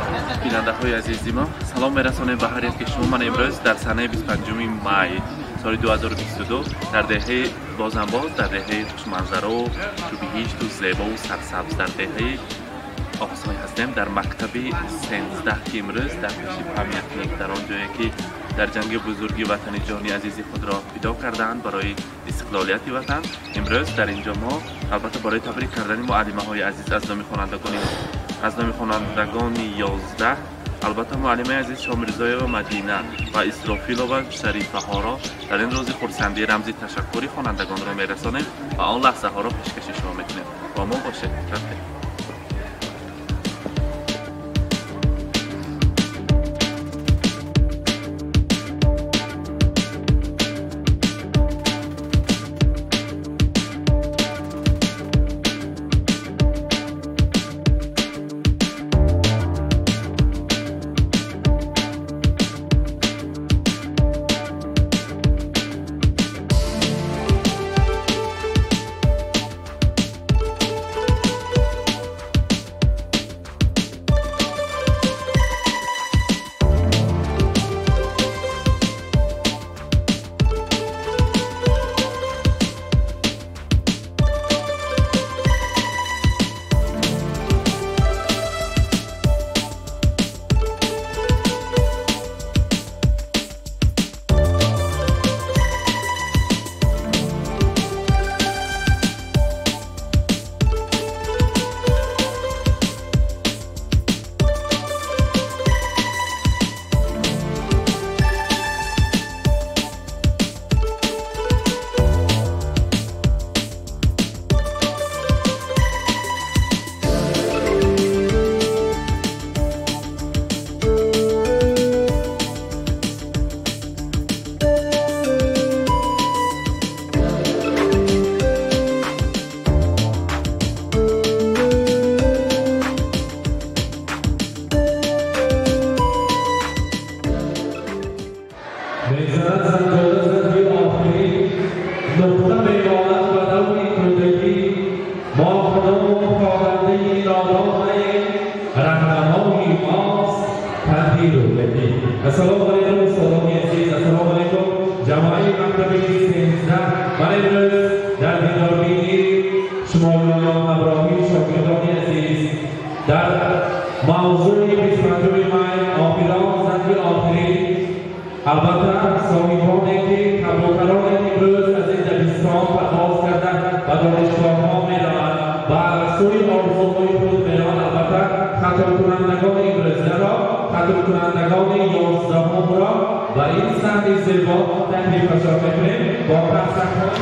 Бале, бинандаҳои азизи мо, салом мерасонем ба ҳар яке шумо. Ман имрӯз дар санаи 25 май соли 2022 дар деҳаи Бозанбоз, дар деҳаи хушманзарову чӯбиҳишту зебову сарсабз, дар деҳаи Оқсой ҳастем, дар мактаби 13, ки имрӯз дар пеши памятник, дар он ҷое ки дар ҷанги бузурги ватани ҷони азизи худро фидо кардаанд барои истиқлолияти ватан, имрӯз дар ин ҷо мо албатта барои табрик кардани муаллимаҳои азиз аз номи хонандагони 11, албатта муаллимаи азиз Шомирзоева Мадина ва Исрофилова Шарифаҳоро дар ин рӯзи хурсандӣ рамзи ташаккури хонандагонро мерасонем ва он лаҳзаҳоро пешкаши шумо мекунем. Бо мо бошед, рафтем. میزند زنجاده زنجی آخری نقطه میماند و نوی کودکی. ما خدام خواننده نادانیم، رهنمای ماست تدبیر و لکی. السلام علیکم استادان عزیز، السلام علیکم جماعه مکتب 13. من امروز در دیداربینی شمالیان همراهی شاگردان عزیز در موضوع 25 مای آخران زنگ آخری، البته صاحبانه که کبوتران امروز از این دبستان پرواز کردند و دانشگاه ها میروند و سوی آرزوهای خود میروند، البته ختم کنندگان امروزه را، ختم کنندگان 11 را و این صحنه زیبا تکلیفشان میکنیم با قرصک‌های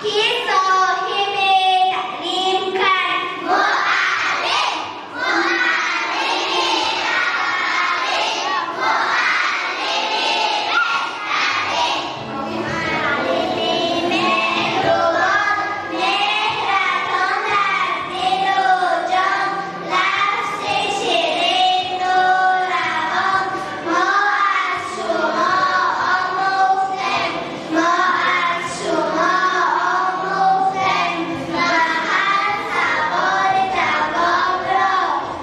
ки соҳиби таълим кард. Муаллим, муаллими аввалин, муаллими беҳтарин, муаллими меҳрубон, меҳратон дар дилу ҷон, лафзи ширину равон. Мо аз шумо омӯхтем, мо аз шумо омӯхтем ва ҳар савол ҷавобро,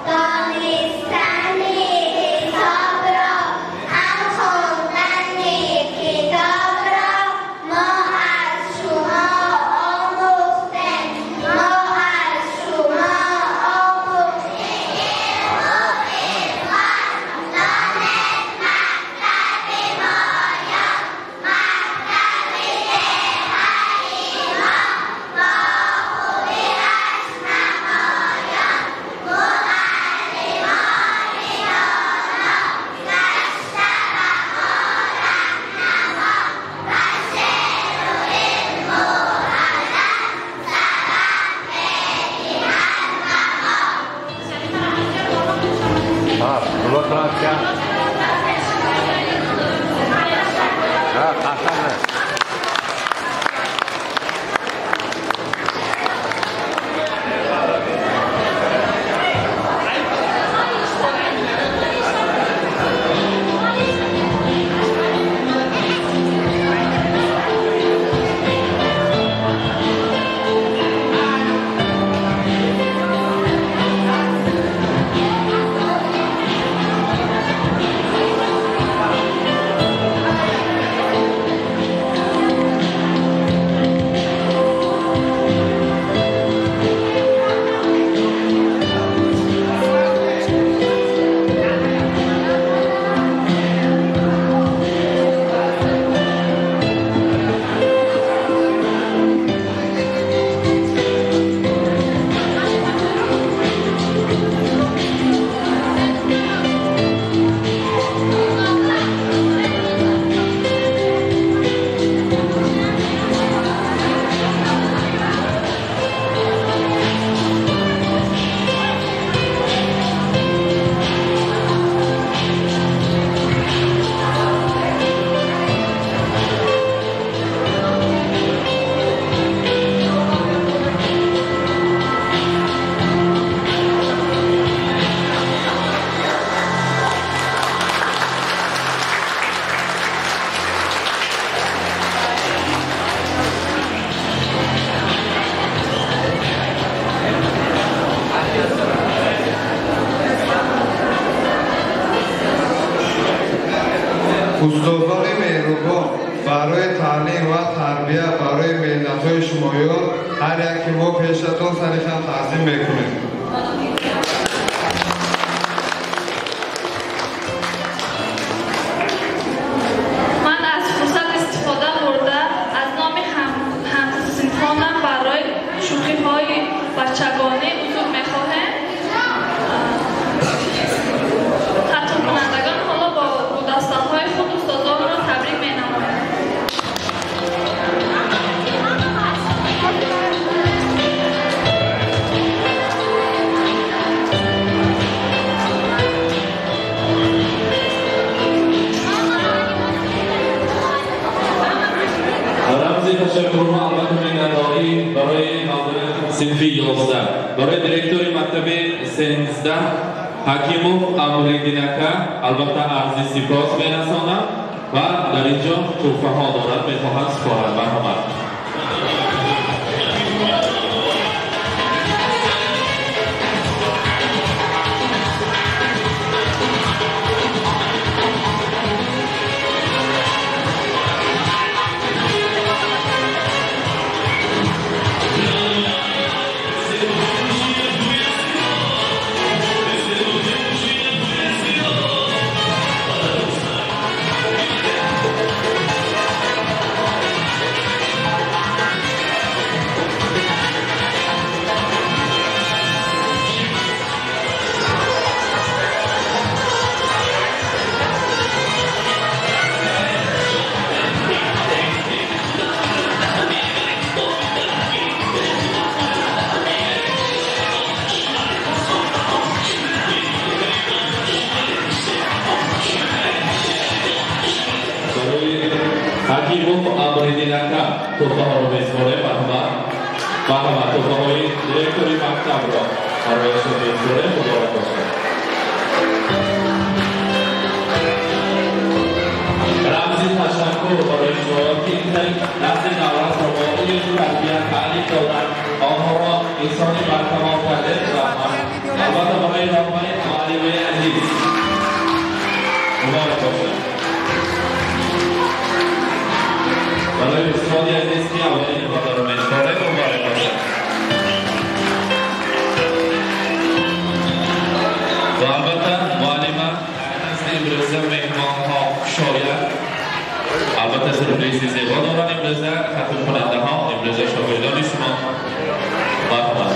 донистани ҳисобро, ҳам хондани китобро. Мо аз шумо омӯхтем, мо аз шумо омӯхтем. Донед мактаби моён, мактаби деҳаи мо, бо хубиаш намоён, муаллимони доно, гашта ба мо раҳнамо, ба шеъру илму адаб сабақ медиҳад ба мо. Устодони меҳрубон, барои таълим ва тарбия, барои меҳнатҳои шумоён ҳар яке мо пешатон сари хам таъзим мекунем. Ман аз фурсат истифода бурда аз номи ҳамсинфонам барои шӯхиҳои бачагонӣ узр мехоҳем. Хатмкунандагон ҳоло бо гулдастаҳои худ устодонро табрик менамоянд. Рамзи ташаккурҳо, албатта, миннатдорӣ барои мавзӯи синфи 11, барои директори мактаби 13 Ҳакимов Амриддин ака албатта арзи сипос мерасонам ва дар ин ҷо тӯҳфаҳо дорад, мехоҳад супорад. Марҳамат. Туҳфаҳоро месупорем. Марҳамат, марҳамат, туҳфаҳои директори мактабро барояшон месупорем. Муборак бошад. Рамзи ташаккур барои шумо, ки насли наврасро бо илму тарбият таълим доданд, онҳоро инсони баркамол кардед. Албатта, барои роҳбари муаллимаи азиз муборак бошад. Барои устоди азиз, ки аввалин ифодаро месупорем, муборак бошад. Ва албатта, муаллима назди имрӯза меҳмонҳо шояд, албатта, сюрпризи зебо доранд имрӯза хатмкунандаҳо, имрӯза шогирдони шумо. Марҳамат.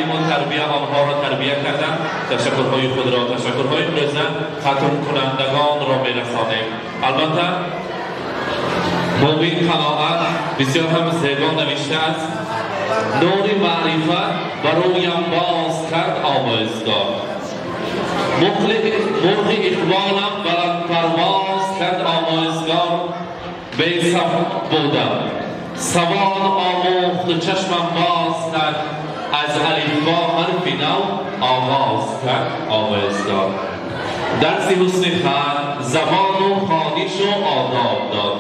таълиму тарбия онҳоро тарбия карданд. Ташаккурҳои худро, ташаккурҳои имрӯза хатмкунандагонро мерасонем. Албатта муъмин қаноат бисёр ҳам зебо навиштааст: нури маърифат бароям боз кард омӯзгор, мурғи иқболам баландпарвоз кард омӯзгор. Бесавод будам, савод омӯхту чашмам боз кард, аз алифбо ҳарфи нав оғоз кард омӯзгор. Дарси ҳусни хат, забону хонишу одоб дод,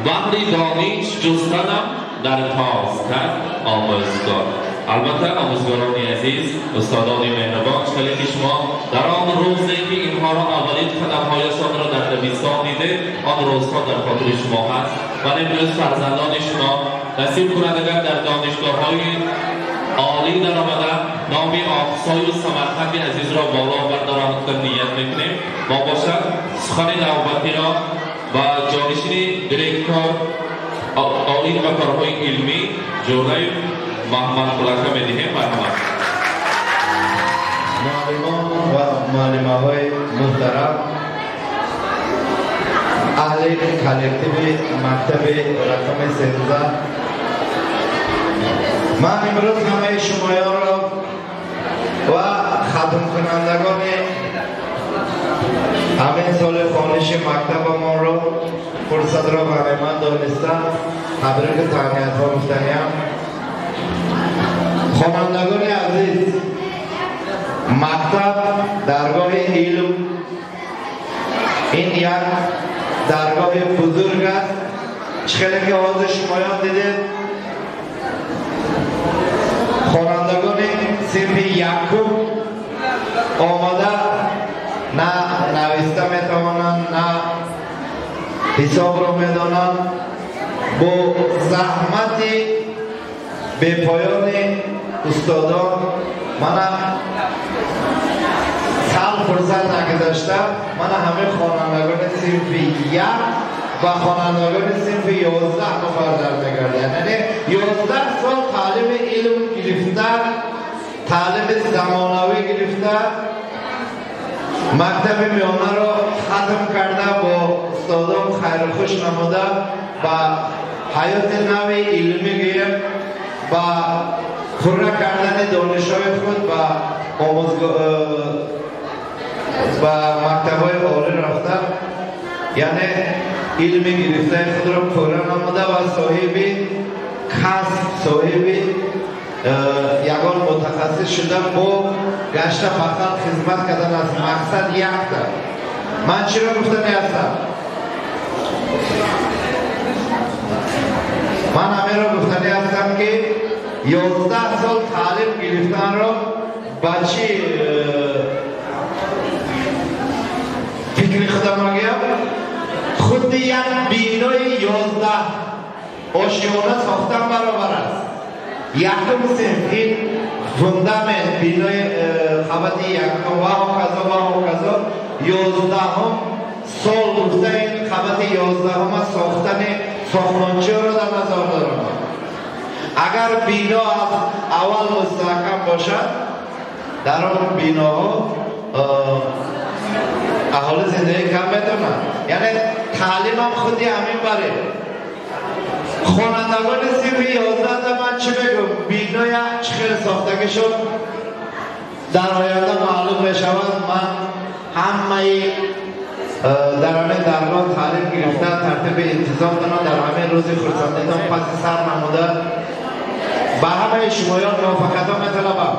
баҳри дониш ҷустанам дар тоз кард омӯзгор. Албатта омӯзгорони азиз, устодони меҳрубон, хеле ки шумо дар он рӯзе ки инҳоро аввалин қадамҳояшонро дар дабистон дидед, он рӯзҳо дар хотири шумо ҳаст. Вале имрӯз фарзандони шумо насиб кунад агар дар донишгоҳҳои олӣ даромада номи Оқсою Самарқанди азизро боло бардоранд ният мекунем. Мо бошад сухани навбатиро ба ҷонишини директор оид ба корҳои илмӣ Ҷӯраев Маҳмадқулака медиҳем. Марҳамат. Муаллимон ва муаллимаҳои муҳтарам, аҳли коллективи мактаби рақами 13, ман имрӯз ҳамаи шумоёнро ва хатмкунандагони ҳамин соли хониши мактабамонро фурсатро ғанимат дониста табрику таҳниятҳо гуфтаниям. Хонандагони азиз, мактаб даргоҳи илм, ин як даргоҳи бузург аст. Чӣ хеле ки ҳозир шумоён дидед, хонандагони синфи якум омада на нависта метавонанд, на ҳисобро медонанд. Бо заҳмати бепоёни устодон мана сал фурсат нагузашта мана ҳамаи хонандагони синфи як ва хонандагони синфи 11 муқаррар мегарданд. Яъне 11 сол таълими илм гирифта, таълими замонавӣ гирифта, мактаби миёнаро хатм карда, бо устодон хайрухуш намуда ба ҳаёти нави илмӣ гирем, ба пурра кардани донишҳои худ ба мактабҳои олӣ рафта, яъне илми гирифтаи худро пурра намуда ва соҳиби касб, соҳиби ягон мутахассис шуда, бо гашта ба халқ хизмат кардан аст. Мақсад якта. Ман чиро гуфтани ҳастам? Ман ҳамеро гуфтани ҳастам, ки 11 сол таълим гирифтанро ба чӣ фикри худам гӯям? Худи як бинои 11 ошиёна сохтан баробар аст. Якум синф ин фундамент бинои қабати якум ва ҳоказо ва ҳоказо. 11 сол гуфта ин қабати 11 сохтани сохтмончиёро дар назар дорам. Агар бино аз аввал мустаҳкам бошад, дар он биноҳо аҳолӣ зиндагӣ кам метавонад. Яъне таълимам худи ҳамин баре. Хонандагони синфи 11 ман чӣ мегӯм? Биноя чӣ хел сохтагӣ шуд, дар оянда маълум мешавад. Ман ҳамаи дар ҳамин даргоҳ таълим гирифта, тартиби интизом дорам, дар ҳамин рӯзи хурсандитон паси сар намуда ба ҳамаи шумоён муваффақиятҳо металабам.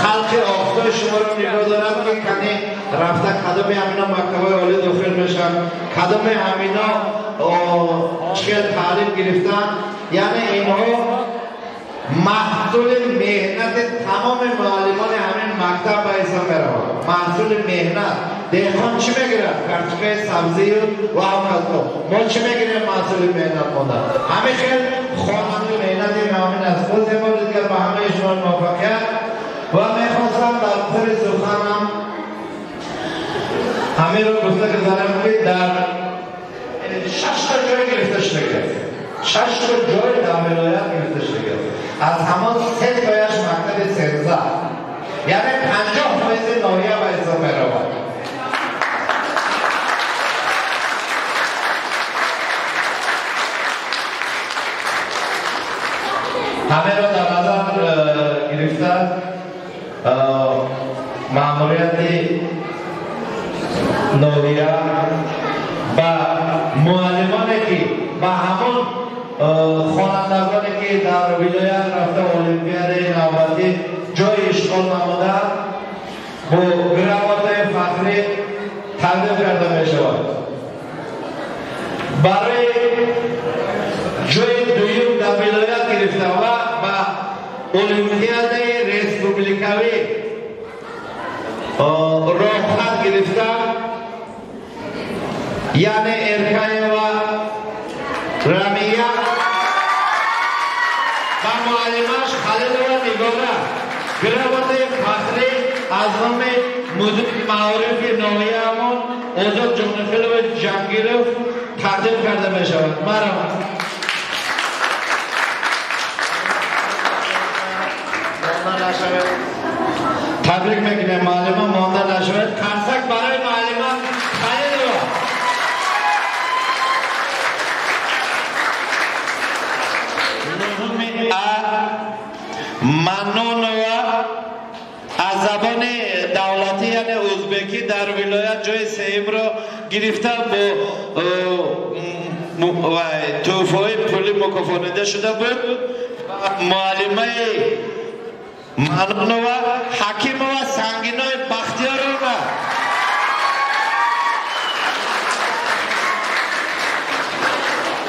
Халқи Оқсой шуморо нигоҳ дорад, ки кани рафта кадоми ҳамино мактабҳои олӣ дохил мешаванд, кадоми ҳамино чӣ хел таълим гирифтанд. Яъне инҳо маҳсули меҳнати тамоми муаллимони ҳамин мактаб ба ҳисоб мераванд. Маҳсули меҳнат. Деҳқон чӣ мегирад? Картошкаи сабзию ва ҳоказо. Мо чӣ мегирем маҳсули меҳнат монда? Ҳамин хел хонандаи меҳнати ҳамин аст. Боз як бор дигар ба ҳамаи шумо муваффақият ва мехостам дар охири суханам ҳаминро гуфта гузарам, ки дар 6 та ҷой гирифта шудагиаст. 6 та ҷой дар вилоят гирифта шудагиаст. Аз ҳамон 3 тояш мактаби 13 یعنی 50% ناحیه به حساب می‌رود. همه را در نظر گرفته ماموریت ناحیه با معلمانی که با همون خوانندگانی که در ولایت رفته المپیاد نوبتی جای اشغال نمودند با گرامات فخری تقدیم کرده می شود. برای جای دویم در ولایت گرفته و به المپیاد رسپوبلیکاوی راحت گرفته، یعنی ارکایوا رمیه و معلمش خلیلova نگاره گرامات فخری از نام مدیر معارف ناحیه‌مان آزاد جانخیلov جنگیرов تقدیم کرده می شود. مرحبا. تبریک میکنیم معلمه، مانده نشود. قرصک برای معلمه خلیلova. منونova از زبان دولتی یعنی ازبکی در ولایت جای سوم را گرفته با تحفه‌های پولی مکافانیده شده بود. معلمه منونova حکیمova سنگینای بختیارova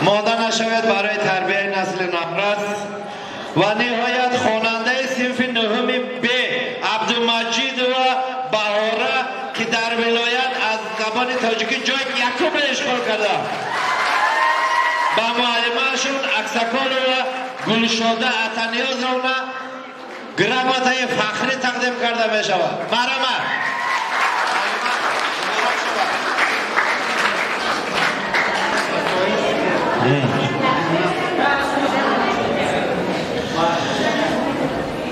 مانده نشود برای تربیه نسل نورس. و نهایت خواننده صنف نهم ب عبدالمجید و بهاره که در ولایت از زبان تاجیکی جای یکم را اشغال کرده با معلمه‌شون اکسکالova گلشاده عطانیازovna گراماتای فخری تقدیم کرده می شود. مرحبا.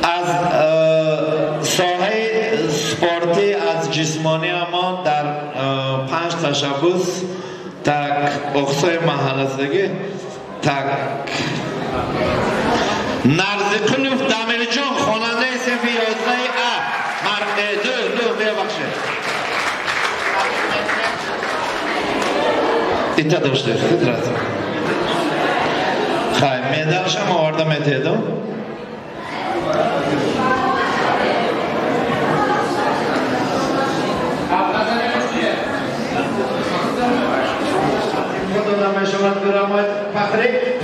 از ساحه سپورتی از جسمانی ما در 5 تشبث تک اقصای محلسگی تک نرزقلوف دمیرجان خواننده صنف 11 ا مرقه 2 ببخشید ایتا داشته خدرت خیلی медалшам оварда метедам.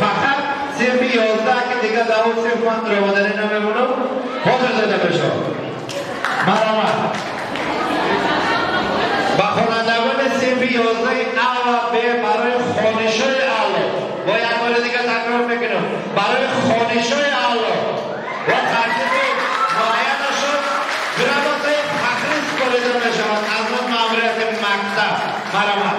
فقط صنف 11 که دیگه در اون صنف من روادنی نمیمونم حاضر داده بشم. مرحبا. با خوانندگان صنف 11 ا و ب برای خوانش‌های اعلی با یک بار دیگه تکرار میکنم، برای خوانش‌های اعلی و ترتیب معینشون گرامات‌های فخری سپاریده میشود از من ماموریت مکتب. مرحبا.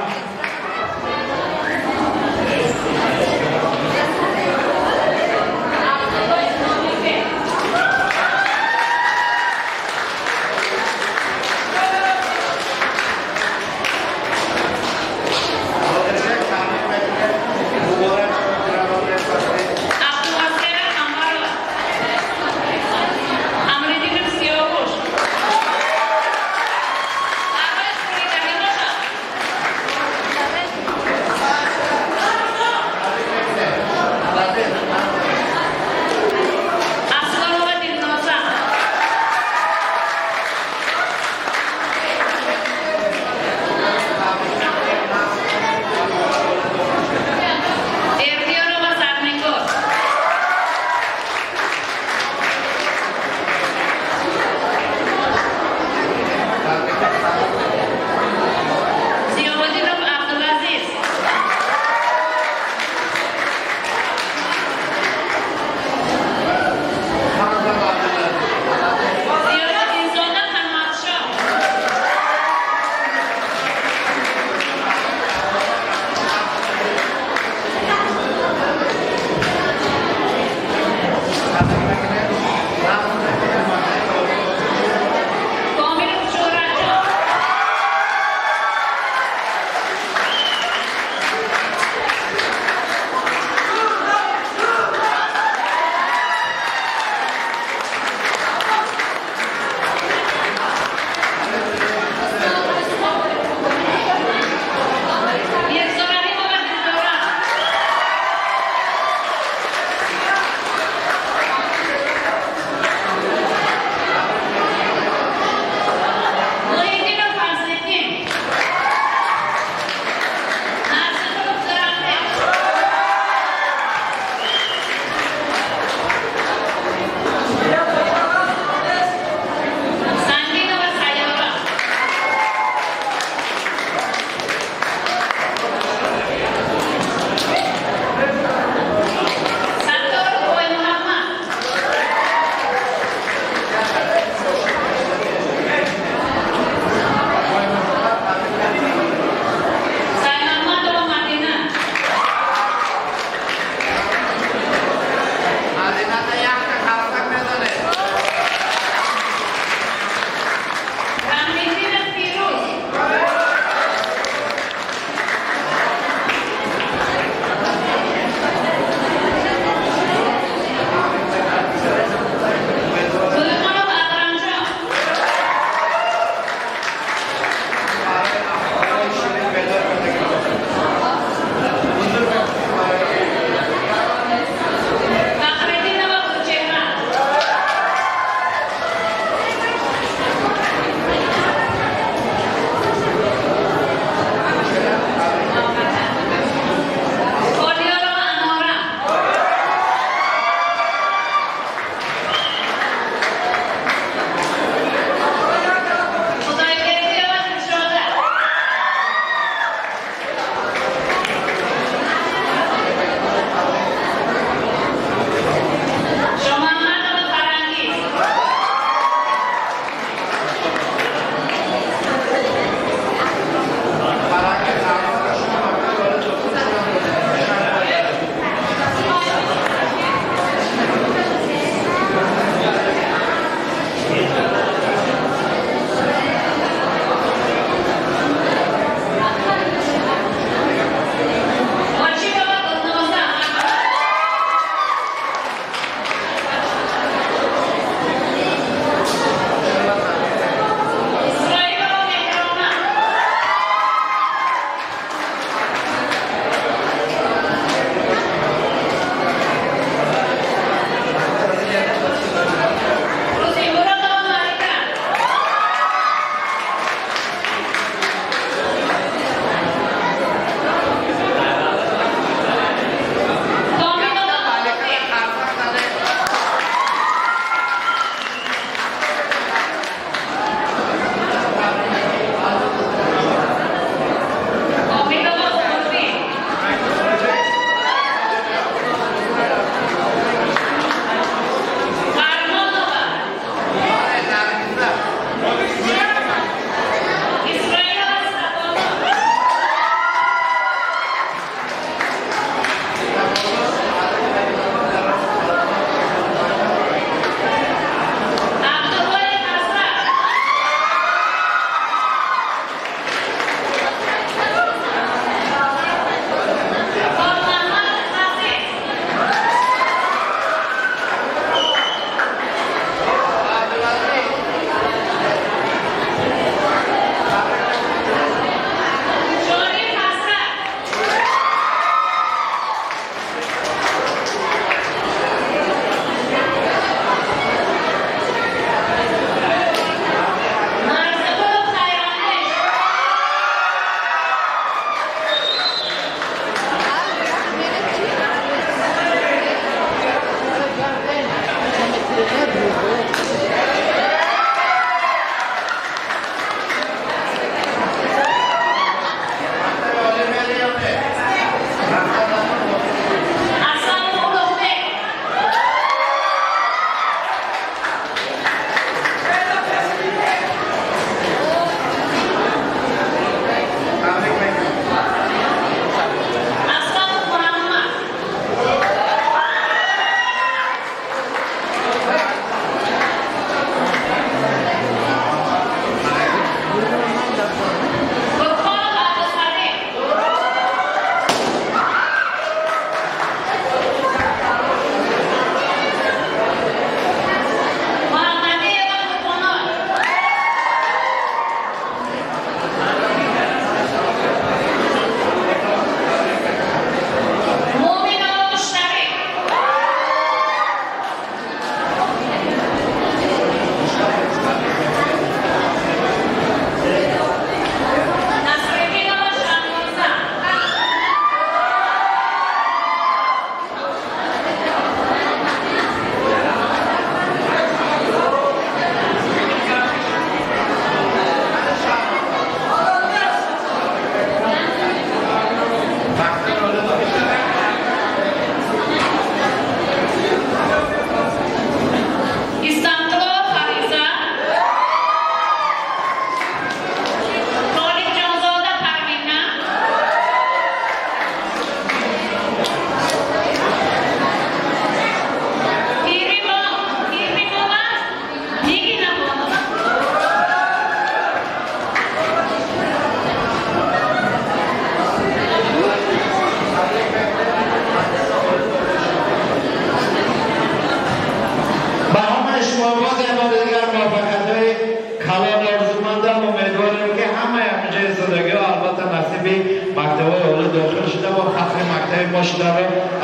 باشیدن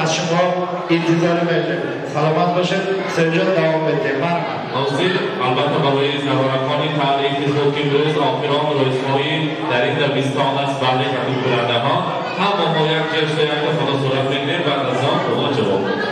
از شما انتظار می‌ریم. سلامت باشید. سرجان دوام بده. مرحبا. ناظر البته برای زهرکانی تاریخ خود که امروز آخران رئیس‌های در این دبستان است بله قبول کننده ها هم با یک جشن یک خدا صورت می‌گیره بعد از آن به ما جواب می‌ده.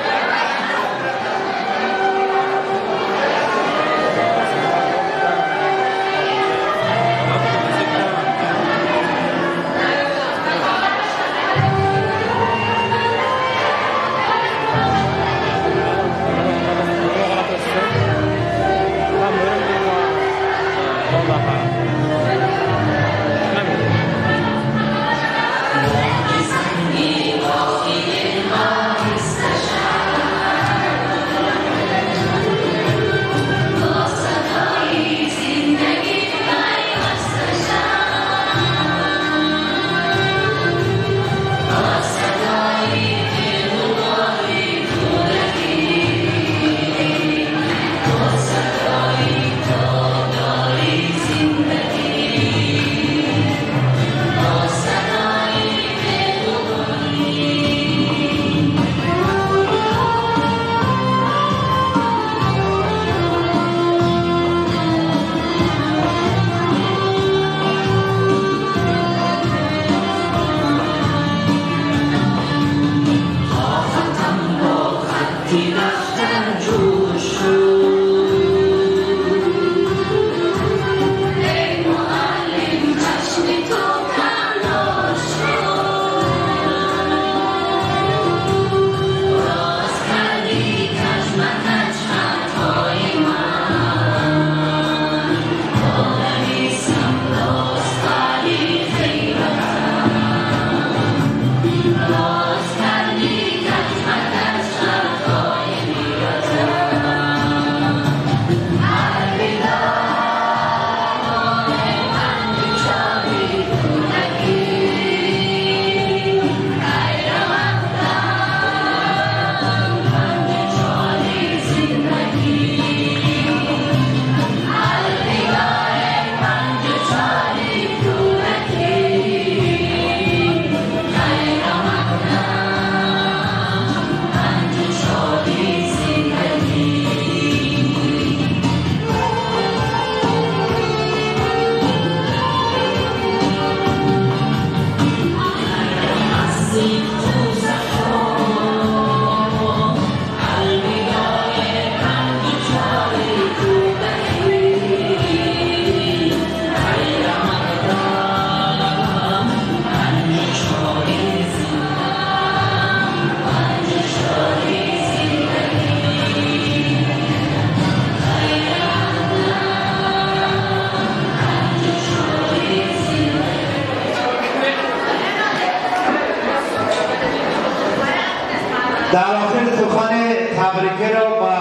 در آخر سخن تبریکه را با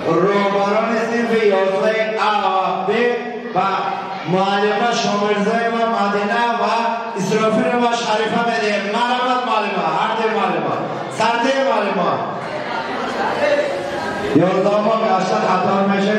روبران صنف 11 ا و ب و معلمه شامرزای و مدینه و اسرافیل و شریفه میدیم. مرحبا معلمه، هر دو معلمه، سرده معلمه. 11 ما گشتن خطا میشه.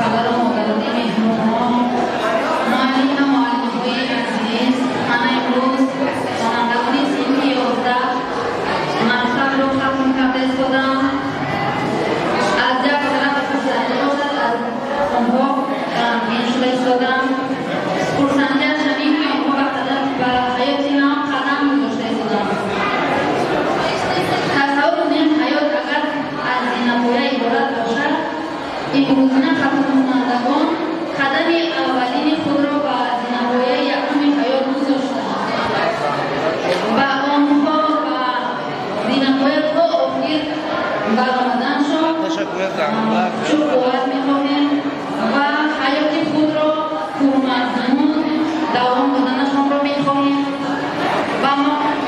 پدر و مادران مهربان، معلم و معلم‌های عزیز، من امروز خوانندگان صنف 11 مکتب را ختم کرده بودم. از یک طرف خرسندی باشد از آنها غمگین شده ایستادم. خرسندی از همین که آنها به حیات نو قدم گذاشته ایستادم. تصور کنیم حیات اگر از زینه‌پایه عبارت باشد، امروزینه ختم‌کنندگان قدم اولین خود را به زینه‌پایه یکم حیات گذاشتند و آنها به زینه‌پایه تا آخر برآمدنشان چون قوت می‌خواهیم و حیات خود را پرمضمون دوام دادنشان را می‌خواهیم و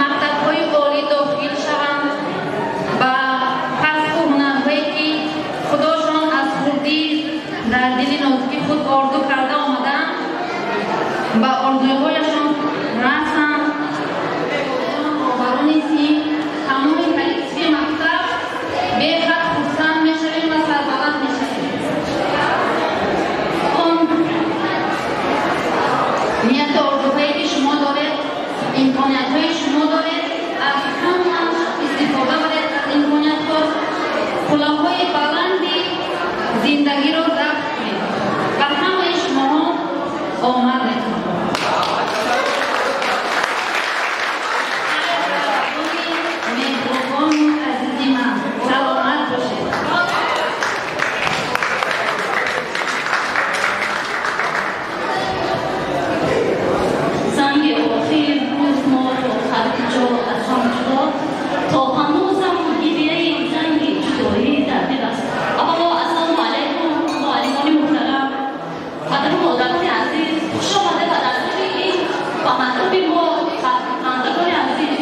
مکتب‌های عالی داخل شوند و کسب و هنرهایی که خداشان از خردی در دل نازکی خود آرزو کرده آمدند و آرزوهایشان رسند. Зиндагиро забт кунед. Ба ҳамаи шумоҳо омад мекунам. Меҳрубону азизи ман, саломат бошед. Занги охир буд моро ҳарҷо аз ҳам ҷудо, то ҳанӯзам гирияи занги ҷудоӣ дар дил аст. Аввало, ассалому алайкум, муаллимони муҳтарам, падару модарони азиз, хуш омада ба дастгоҳи ин ба мактаби мо, хатмкунандагони азиз,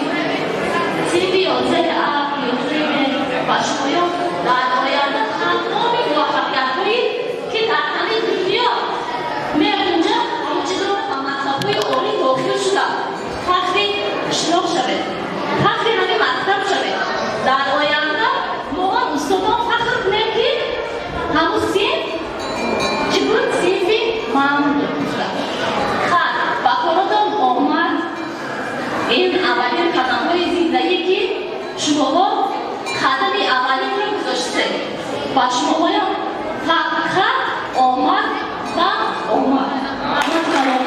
синфи 11 А, 11 Б ва шумоён дар оянда тамоми муваффақиятҳое ки дар ҳамин дунё мегунҷад, ҳамон чизро ба мактабҳои олӣ дохил шуда фахри қишлоқ шавед, фахри ҳамин мактаб шавед. Дар оянда мо ҳам устодон фахр кунем, ки ҳамун синф чӣ буд, синфи ман буд. Хайр, ба коротон омад. Ин аввалин қадамҳои зиндагӣ, ки шумоҳо қадами аввалинро гузоштед, ба шумоҳоям фақат омад ва омад. Салом.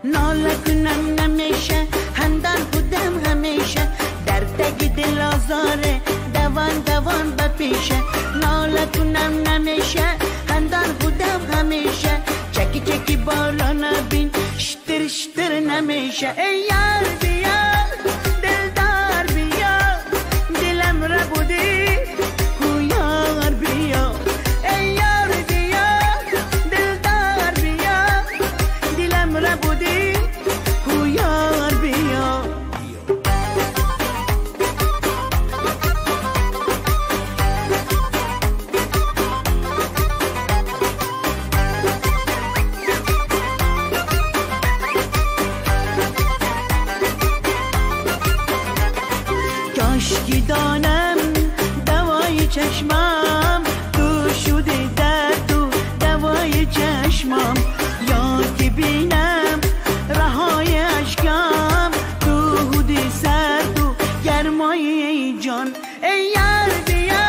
ناله کنم نمیشه، هندان بودم همیشه، در تگ دل آزاره دوان دوان بپیشه. ناله کنم نمیشه، هندان بودم همیشه، چکی چکی بالا نبین، شتر شتر نمیشه. ای یار بیا، دلدار بیا، دلم را بودی کو یار بیا. ای یار بیا، دلدار بیا، دلم را بودی کو یار بیا. کاشکی دانم دوای چشمم، تو شدی درد و دوای چشمم، یا که بینم رهای اشکم، تو هودی سرد و گرمای جان. ای یار بیا،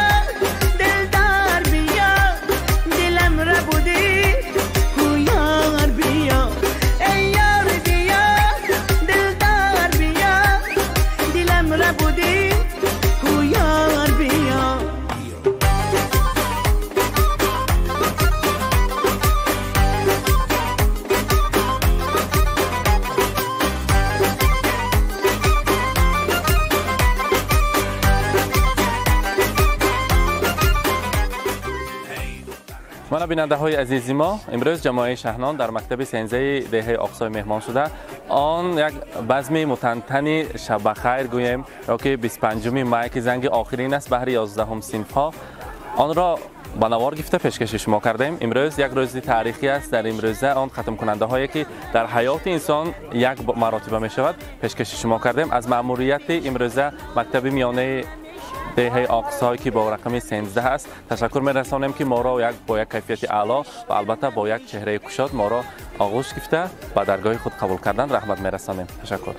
دلدار بیا، دلم را بودی کو یار بیا. ای یار بیا، دلدار بیا، دلم را بودی کو یار بیا. Мана, бинандаҳои азизи мо, имрӯз ҷамоаи Шаҳнон дар мактаби сензаи деҳаи Оқсой меҳмон шуда, он як базми мутантани шаббахайр гӯем ё ки 25 май, ки занги охирин аст баҳри 11 синфҳо, онро ба навор гирифта пешкаши шумо кардем. Имрӯз як рӯзи таърихӣ аст. Дар имрӯза он хатмкунандаҳое, ки дар ҳаёти инсон як маротиба мешавад, пешкаши шумо кардем. Аз маъмурияти имрӯза мактаби миёнаи деҳаи Оқсой, ки бо рақами 13 аст, ташаккур мерасонем, ки моро як бо як кайфияти аъло ва албатта бо як чеҳраи кушод моро оғӯш гирифта ба даргоҳи худ қабул карданд. Раҳмат мерасонем, ташаккур.